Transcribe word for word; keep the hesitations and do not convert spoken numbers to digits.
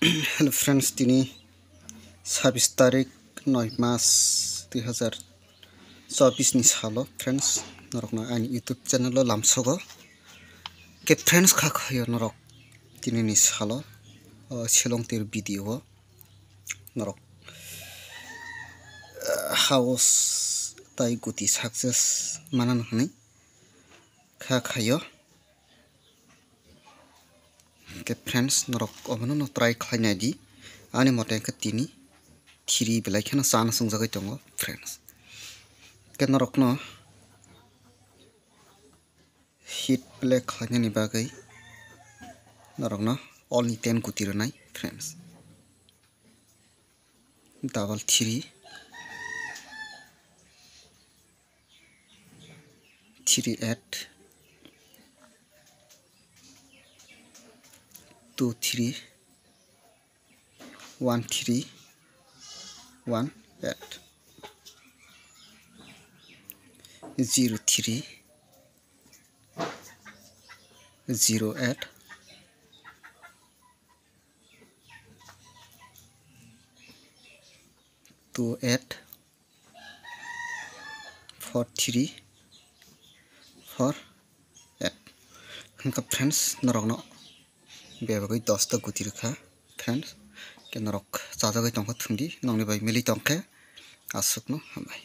Hello friends, tini sabis tarik noi mas dui hazar chobis ni salo friends, norokno ani YouTube channel o lamsogo. Ke friends, kha khayo norok tini ni salo, o, Shillong tir video o norok, eh, house tai guti success manan hwnwi kha khayo. Ke friends, norok obono no try khlai nai di. Ani mote ke tini three belai kheno chana swngjagwi tongo friends. Ke norokno hit play khlainani bagwi norokno only ten guti rwnai friends. Double three, three eight, two three, one three, one eight, zero three, zero eight, two eight, four three, four eight. Hwnkha friends, norokno bebagwi dosta guti rwkha friends. Ke norok chajagwi tongkha thwngdi, nokni bai mili tongkhe aswkno hambai.